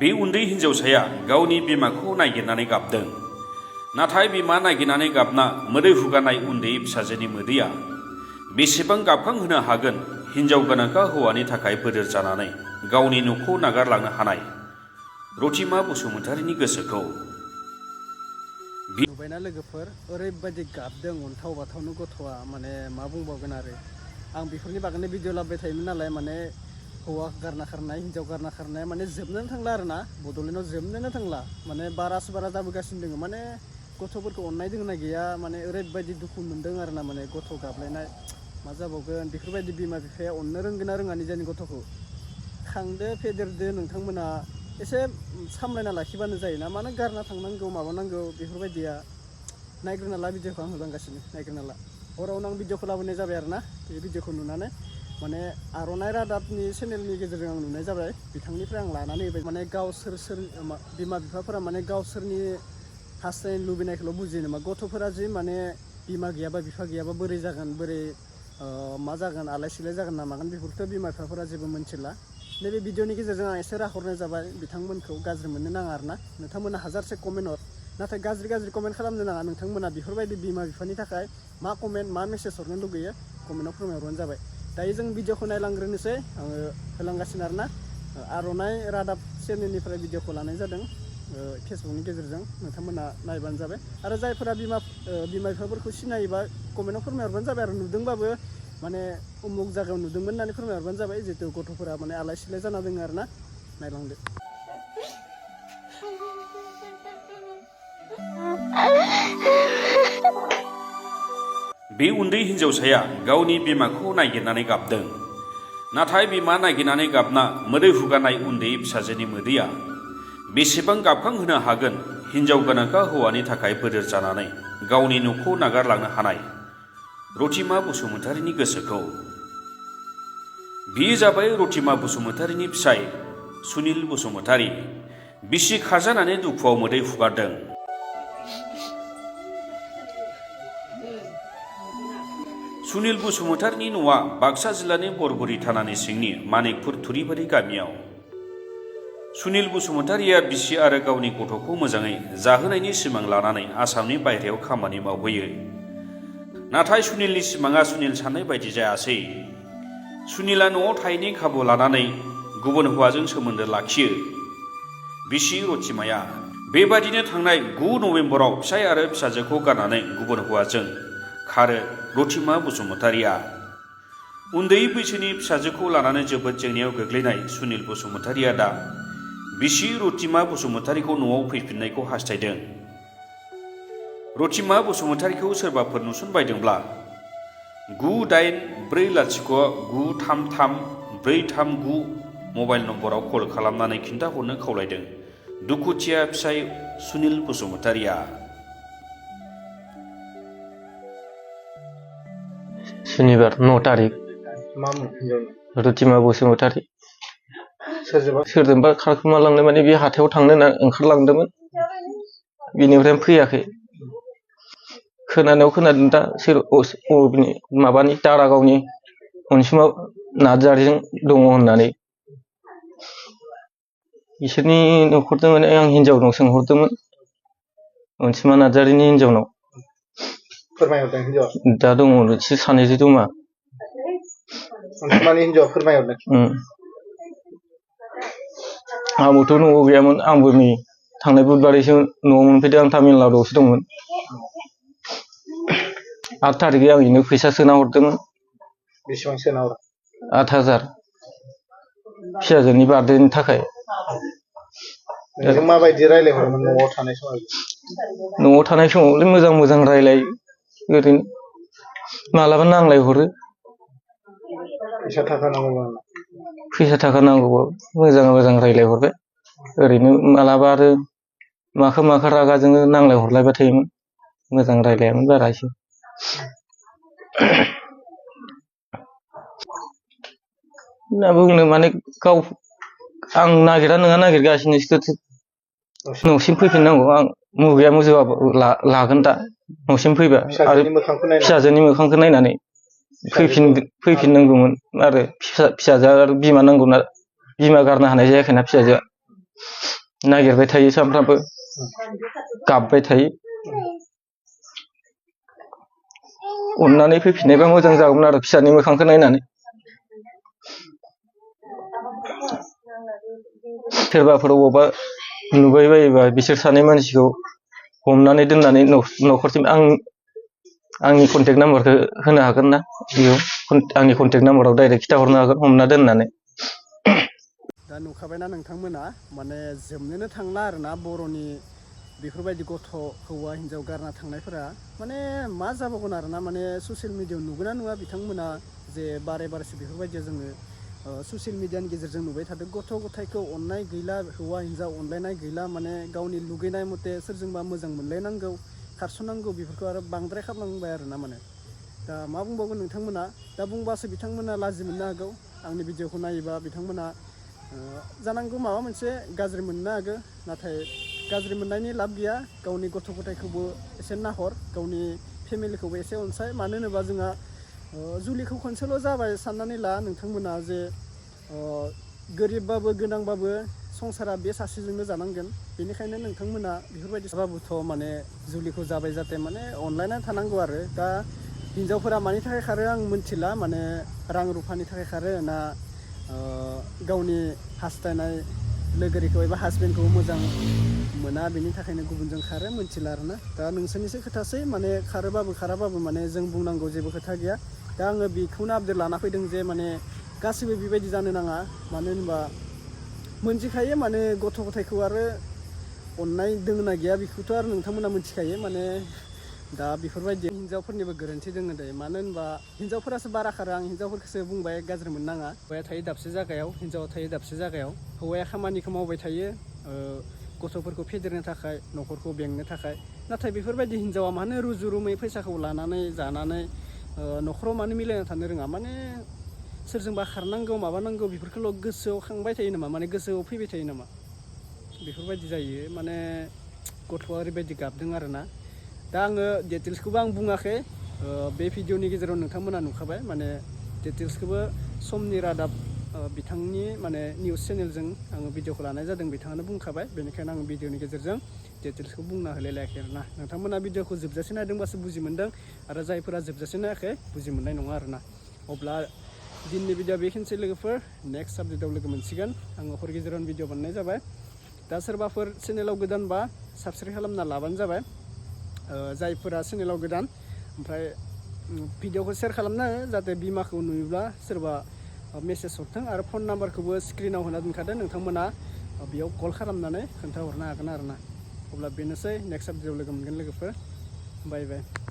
बे उन्दै हिन्जावसाया गावनि बिमाखौ नागिरनानै गाबदों। नाथाय बिमा नागिरनानै गाबना मोदै हुगानाय उन्दै फिसाजोनि मोदैया बेसेबां गाबखांहोनो हागोन हिन्जाव गोनांखा हौवानि थाखाय बोदोर जानानै गावनि न'खौ नागारलांनो हानाय रथिमा बसुमतारीनि गोसोखौ। नुबायना लोगोफोर ओरैबायदि गाबदों अन्थाव बाथावनो गथ'आ माने मा बुंबावगोन आरो आं बेफोरनि बागैनो भिडिअ लाबोबाय थायोमोन नालाय माने हौवा गारना खारनाय हिन्जाव गारना खारनाय माने जोबनोनो थांला आरो ना बड'लेण्डआव जोबनोनो थांला माने बारासो बारा जाबोगासिनो दङ माने गथ'फोरखौ अननाय दोंना गैया माने ओरैबायदि दुखु मोनदों आरो ना माने गथ' गाबलायनाय मा जाबावगोन बेफोरबायदि बिमा बिफाया अननो रोंगोन ना रोङा निजानि गथ'खौ खांदो फेदेरदो नोंथांमोना एसे सामलायना लाखिबानो जायोना मानो गारना थांनांगौ माबानांगौ बेफोरबायदिया नायग्रोना ला भिडिअखौ आं होलांगासिनो नायग्रोना ला हरावनो आं भिडिअखौ लाबोनाय जाबाय आरो ना बे भिडिअखौ नुनानै माने आर'नाइ रादाबनि चेनेलनि गेजेरजों आं नुनाय जाबाय बिथांनिफ्राय आं लानानै होबाय माने गावसोर बिमा बिफाफोरा माने गावसोरनि हास्थायनो लुबैनायखौल' बुजियो नामा गथ'फोरा जि माने बिमा गैयाबा बिफा गैयाबा बोरै जागोन बोरै मा जागोन आलाय सिलाय जागोन ना मागोन बेफोरखौथ' बिमा बिफाफोरा जेबो मोनथिला नैबे भिडिअनि गेजेरजों आं एसे राहरनाय जाबाय बिथांमोनखौ गाज्रि मोननो नाङा आरो ना नोंथांमोना हाजारसे कमेन्ट हर नाथाय गाज्रि कमेन्ट खालामनो नाङा नोंथांमोना बेफोरबायदि बिमा बिफानि थाखाय मा कमेन्ट मा मेसेज हरनो लुगैयो कमेन्टआव फोरमायहरबानो जाबाय दायो जों भिडिअखौ नायलांग्रोनोसै आङो होलांगासिनो आरो ना आर'नाइ रादाब चेनेलनिफ्राय भिडिअखौ लानाय जादों फेसबुकनि गेजेरजों नोंथांमोना नायबानो जाबाय आरो जायफोरा बिमा बिफाफोरखौ सिनायोबा कमेन्टआव फोरमायहरबानो जाबाय आरो नुदोंबाबो माने उमुक जायगायाव नुदोंमोन होननानै फोरमायहरबानो जाबाय जिहेतु गथ'फोरा माने आलाय सिलाय जाना दङ आरो ना नायलांदो। बे उन्दै हिन्जावसाया गावनि बिमाखौ नागिरनानै गाबदों। नाथाय बिमा नागिरनानै गाबना मोदै हुगानाय उन्दै फिसाजोनि मोदैया बेसेबां गाबखांहोनो हागोन हिन्जाव गोनांखा हौवानि थाखाय बोदोर जानानै गावनि न'खौ नागारलांनो हानाय रथिमा बसुमतारीनि गोसोखौ। बियो जाबाय रथिमा बसुमतारीनि फिसाय सुनिल बसुमतारी। बिसि खारजानानै दुखुआव मोदै हुगारदों। सुनिल बसुमतारीनि न'आ बाक्सा जिल्लानि बरगुरि थानानि सिंनि मानिकपुर थुरिबारि गामियाव। सुनिल बसुमतारीया बिसि आरो गावनि गथ'खौ मोजाङै जाहोनायनि सिमां लानानै आसामनि बायहेरायाव खामानि मावहैयो। नाथाय सुनिलनि सिमाङा सुनिल साननाय बायदि जायासै। सुनिला न'आव थायैनि खाबु लानानै गुबुन हौवाजों सोमोन्दो लाखियो। बिसि रथिमाया बेबादिनो थांनाय 9 नभेम्बराव फिसाय आरो फिसाजोखौ गारनानै गुबुन हौवाजों खारो रथिमा बसुमतारीया। उन्दै बैसोनि फिसाजोखौ लानानै जोबोद जेंनायाव गोग्लैनाय सुनिल बसुमतारीया दा बिसि रथिमा बसुमतारीखौ न'आव फैफिननायखौ हास्थायदों। रथिमा बसुमतारीखौ सोरबाफोर नुसनबायदोंब्ला 9840933439 मबाइल नम्बराव कल खालामनानै खिन्थाहरनो खावलायदों दुखुथिया फिसाय सुनिल बसुमतारीया। शनिबार 9 तारिख रथिमा बसुमतारी सोरजोंबा खारखोमालांनो माने बे हाथायाव थांनो होनना ओंखारलांदोंमोन बेनिफ्राय फैयाखै खोनानायाव खोनादों दा माबानि दारागावनि अनसुमा नार्जारिजों दङ होननानै बिसोरनि न'खरजों माने आं हिनजावनाव सोंहरदोंमोन अनसुमा नार्जारिनि हिनजावनाव फोरमायहरदों हिनजावा दा दङ एसे सानैजों दंमा अनसुमानि हिनजावा फोरमायहरदों आंबोथ' न'आव गैयामोन आंबो नै थांनाय बुधबारैसो न'आव मोनफैदों आं तामिलनाडुआवसो दंमोन 8 तारिखै आं इनो फैसा सोना हरदोंमोन बेसेबां सोना हरदों 8000 फिसाजोनि बार्थडेनि थाखाय नोंजों माबायदि रायलायहरोमोन न'आव थानाय समावलाय मोजां रायलाय ओरैनो मालाबा नांलाय हरो फैसा थाखा नांगौबा मोजां रायलाय हरबाय ओरैनो मालाबा आरो माखा रागाजोंनो नांलाय हरलायबाय थायोमोन मोजां रायलायामोन बारा एसे ना बुंनो माने गाव आं नागिरा नङा नागिरगासिनो न'सिम फैफिननांगौ आं मुगैया मुजोआबो लागोन दा न'सिम फैबा आरो फिसाजोनि मोखांखौ नायनानै फैफिननांगौमोन आरो फिसाजोआ आरो बिमा नांगौना बिमा गारनो हानाय जायाखैना फिसाजोआ नागिरबाय थायो सानफ्रामबो गाबबाय थायो अननानै फैफिननायबा मोजां जागौमोन आरो फिसानि मोखांखौ नायनानै सोरबाफोर अबावबा नुबाय बायोबा बिसोर सानै मानसिखौ हमनानै दोननानै न'खरसिम आंनि कन्टेक्ट नाम्बारखौ होनो हागोन ना बेयाव आंनि कन्टेक्ट नाम्बाराव डाइरेक्ट खिथाहरनो हागोन हमना दोननानै दा नुखाबायना नोंथांमोना माने जोबनोनो थांला आरोना बर'नि बेफोरबायदि गथ' हौवा हिन्जाव गारना थांनायफोरा माने मा जाबावगोन आरोना माने ससियेल मिडियायाव नुगोना नुवा बिथांमोना जे बारे बारेसो बेफोरबायदिया जोङो ससियेल मिडियानि गेजेरजों नुबाय थादों गथ' गथायखौ अननाय गैला हौवा हिन्जाव अनलायनाय गैला माने गावनि लुगैनाय मथे सोरजोंबा मोजां मोनलायनांगौ खारस'नांगौ बेफोरखौ आरो बांद्राय खालामनांबाय आरोना माने दा मा बुंबावगोन नोंथांमोना दा बुंबासो बिथांमोना लाजि मोननो हागौ आंनि भिडिअखौ नायोबा बिथांमोना जानांगौ माबा मोनसे गाज्रि मोननो हागौ नाथाय गाज्रि मोननायनि लाब गैया गावनि गथ' गथायखौबो एसे नाहर गावनि फेमिलिखौबो एसे अनसाय मानो होनोबा जोंहा जुलिखौ खनसेल' जाबाय साननानै ला नोंथांमोना जे गोरिबबाबो गोनांबाबो संसारा बे सासेजोंनो जानांगोन बेनिखायनो नोंथांमोना बेफोरबायदि साबाबोथ' माने जुलिखौ जाबाय जाहाथे माने अनलायनानै थानांगौ आरो दा हिन्जावफोरा मानि थाखाय खारो आं मिथिला माने रां रुफानि थाखाय खारो ना गावनि हास्थायनाय लोगोरिखौ एबा हासबेन्डखौ मोजां मोना बेनि थाखायनो गुबुनजों खारो मिथिला आरोना दा नोंसोरनिसो खोथासै माने खारोबाबो खाराबाबो माने जों बुंनांगौ जेबो खोथा गैया दा आङो बेखौनो आपडेट लाना फैदों जे माने गासिबो बेबायदि जानो नाङा मानो होनबा मोनथिखायो माने गथ' गथायखौ आरो अननाय दोङो ना गैया बेखौथ' आरो नोंथांमोना मिथिखायो माने दा बेफोरबायदि हिन्जावफोरनिबो गोरोन्थि दोङो दे मानो होनबा हिन्जावफोरासो बारा खारो आं हिन्जावफोरखौसो बुंबाय गाज्रि मोननाङा हौवाया थायो दाबसे जायगायाव हिन्जावा थायो दाबसे जायगायाव हौवाया खामानिखौ मावबाय थायो गथ'फोरखौ फेदेरनो थाखाय न'खरखौ बेंनो थाखाय नाथाय बेफोरबायदि हिन्जावा मानो रुजु रुमै फैसाखौ लानानै जानानै न'खराव मानो मिलायना थानो रोङा माने सोरजोंबा खारनांगौ माबानांगौ बेफोरखौल' गोसोआव खांबाय थायो नामा माने गोसोआव फैबाय थायो नामा बेफोरबायदि जायो माने गथ'आ ओरैबायदि गाबदों आरोना दा आङो डिटेल्सखौबो आं बुङाखै बे भिडिअनि गेजेराव नोंथांमोना नुखाबाय माने डिटेल्सखौबो समनि रादाब बिथांनि माने निउस चेनेलजों आङो भिडिअखौ लानाय जादों बिथाङानो बुंखाबाय बेनिखायनो आं भिडिअनि गेजेरजों डिटेल्सखौ बुंना होलायलायाखै आरोना नोंथांमोना भिडिअखौ जोबजासे नायदोंबासो बुजि मोनदों आरो जायफोरा जोबजासे नायाखै बुजि मोननाय नङा आरोना अब्ला दिननि भिडिअ बेखिनिसै लोगोफोर नेक्स्ट आपडेटआव लोगो मोनसिगोन आङो हर गेजेरावनो भिडिअ बानायनाय जाबाय दा सोरबाफोर चेनेलाव गोदानबा साबसक्राइब खालामना लाबानो जाबाय जायफोरा चेनेलाव गोदान ओमफ्राय भिडिअखौ शेयार खालामना हो जाहाथे बिमाखौ नुयोब्ला सोरबा मेसेज हरथों आरो फन नाम्बारखौबो स्क्रिनाव होना दोनखादों नोंथांमोना बेयाव कल खालामनानै खोन्थाहरनो हागोन आरोना अब्ला बेनोसै नेक्स्ट आपडेटआव लोगो मोनगोन लोगोफोर बाय बाय